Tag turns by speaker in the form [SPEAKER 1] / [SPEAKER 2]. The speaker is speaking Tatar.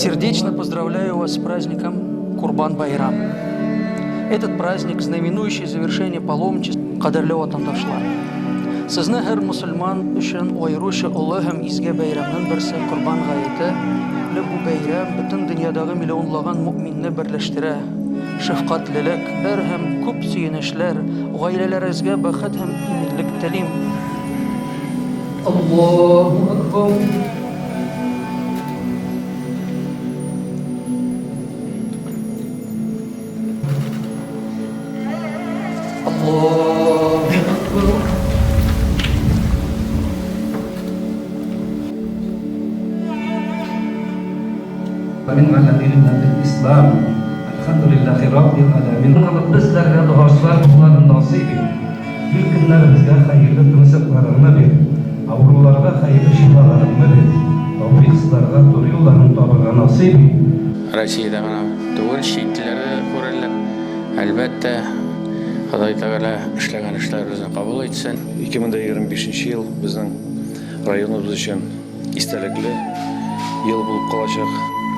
[SPEAKER 1] Сердечно поздравляю вас с праздником Курбан-Байрам. Этот праздник, знаменующий завершение паломничества, кадерле ватандашлар. Сезне һәр мөселман өчен аеруча олы һәм изге бәйрәмнең берсе Корбан гаете, ле бу бәйрәм бөтен дөньядагы миллионлаган мөэминне берләштерә. Шәфкатьлелек, бер һәм күп сөенечләр, гаиләләрегезгә бәхет һәм иминлек телим. Аллаһу Акбар!
[SPEAKER 2] Мин галә нигъмәтил ислам, әлхәмдүлилләһи раббил галәмин. Кылып безләргә догачлар кылуларын насыйп ит. Ил көннәребезгә хәерле тынычлыкларыңны бир, авыруларга хәерле шифаларыңны бир, тәүфыйксызларга туры юлларың табырга насыйп ит.
[SPEAKER 3] Россиядә генә түгел, чит илләрдә дә күрерлек. Әлбәттә, Ходай Тәгалә эшләгән эшләребезне кабул итсен.
[SPEAKER 4] 2025 нче ел безнең районыбыз өчен истәлекле ел булып калачак.